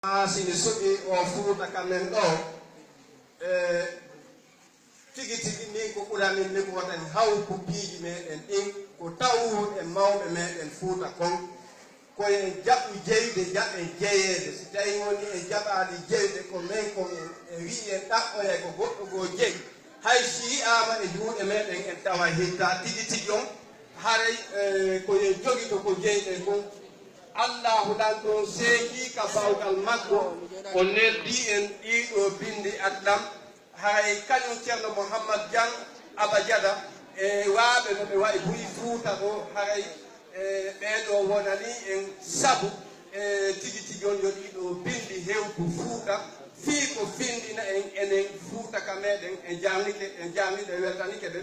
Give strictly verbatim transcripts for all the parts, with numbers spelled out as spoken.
Haa si mi suɓii oo Fuuta ka men ɗoo, e tigi tigi min ko ɓurani mi ko wota en hawru ko piiji meɗen ɗin, ko tawru e mawɓe meɗen Fuuta kon. Ko en jaɓu jeyde, jaɓen jeyeede. Si tawii wonii en jaɓaali jeyde, ko men kon en, en wi'i en ɗaɓɓoyay ko goɗɗo goo jeyi. Hay si yi'aama e juuɗe meɗen, en tawa hitta tigi tigi on. Haray, e, ko en jogito ko jeyɗen kon. Allaahu lan ɗon seekii ka bawgal makko, o neldii en ɗii ɗoo binndi Adlam. Haray kañum Ceerno Muhammad Jan Abajada e waaɓe no ɓe wa'i buy Fuuta ɗoo, haray, e, ɓee ɗoo wonanii en sabu, e, tigi tigi on yo ɗii ɗoo binndi hewtu Fuuta, fii ko findina en enen Fuuta ka meɗen, en jarnike, en jarnike, weltanike ɓe.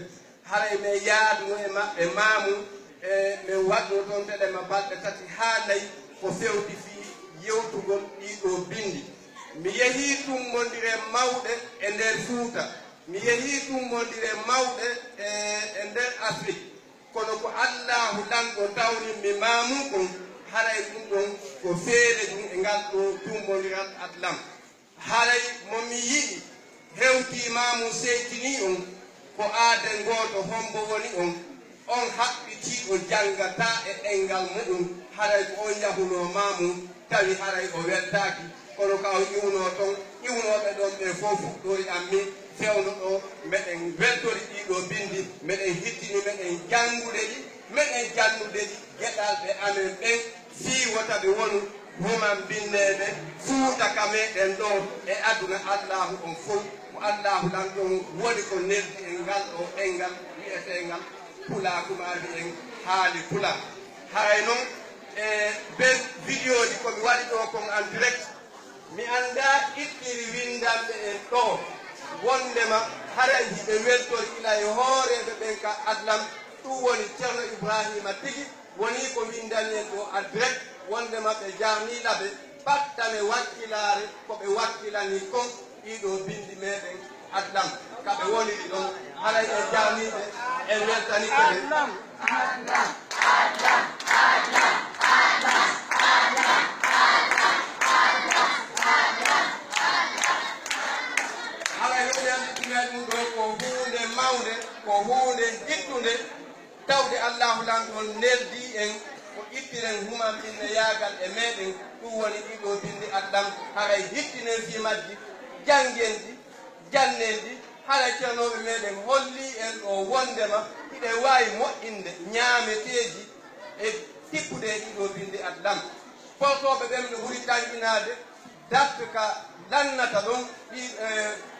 Haray men yaaduno e maɓɓe Maamu, e men waɗno toon tedema balɗe tati haa nayi ko fewti fii yewtugol ɗii ɗoo binndi. Mi yehii tummbondire mawɗe e nder Fuuta, mi yehii tummbondire mawɗe e, e nder Afrik, kono ko Allaahu Lanɗo tawni mi Maamu kon, haray ɗum ɗon ko feere ɗum e ngal ɗoo tummbondiral Adlam. Haray mo mi yi'i hewtii Maamu seekinii on, ko aaden gooto hombo woni on, on haɓɓitiiɗo janngataa e ɗemngal mu'un, haray ko on yahunoo Maamu, tawi haray o weltaaki, kono ka o iwunoo ton, iwunooɓe ɗon ɓen fow fuɗɗori an min, fewndo ɗoo, meɗen weltori ɗii ɗoo binndi, meɗen hittini, meɗen janngude ɗi, meɗen jannude ɗi, geɗalɓe amen ɓen, fii wota ɓe wonu human binneede Fuuta ka meɗen ɗoo e aduna Allaahu on fow. Ko Allaahu lan ɗon woni ko neldi en ngal ɗoo ɗemngal wi'eteengal Pulaaku maa mbi'en haali Pulaar. Haray non, e bee vidéo ji ko mi waɗi ɗoo kon en direct, mi anndaa ittiri winndanɓe en ɗoo, wonndema haray hiɓe weltori ila e hooreeɓe ɓen ka Adlam, ɗum woni Ceerno Ibraahiima tigi, wonii ko winndani en ɗoo en direct, wonndema ɓe jarnii laɓe, ɓattane wakkilaare ko ɓe wakkilanii kon ɗii ɗoo binndi meɗen Adlam, ka ɓe woniri ɗon. Haray en jarnii ɓe, en weltanike ɓe. Haray yo ɓe anndi tinay ɗum ɗoo ko huunde mawnde, ko huunde hittunde, tawde Allaahu Lanɗo on neldii en ko ittiren human binneyaagal e meɗen, ɗum woni ɗii ɗoo binndi Adlam, haray hittinen fii majji, janngen ɗi, jannen ɗi, haray ceernooɓe meɗen hollii en ɗoo wonndema hiɗen waawi moƴƴinde ñaameteeji e tippude e ɗii ɗoo binndi Adlam. Portooɓe ɓen no ɓuri tanƴinaade date ka lannata ɗon ɗi, e,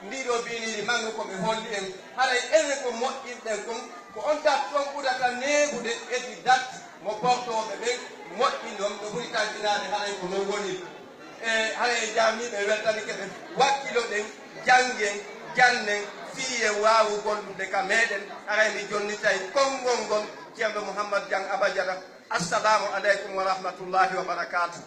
ndii ɗoo binndiiri maɓɓe ko ɓe holli en. Haray enen ko moƴƴinɗen kon, ko on date ɗon ɓurata neeɓude e ɗi date mo portooɓe ɓen moƴƴini on, no ɓuri tanƴinaade haray ko non woniri. E, haray en jarnii ɓe, weltanike ɓe, wakkiloɗen, janngen, jannen, fii en waawu gollude ka meɗen. Haray mi jonnitay konngol ngol Ceerno Muhammad Jan Abajada. Assalaamu aleykum wa rahmatullaahi wa barakaatuh.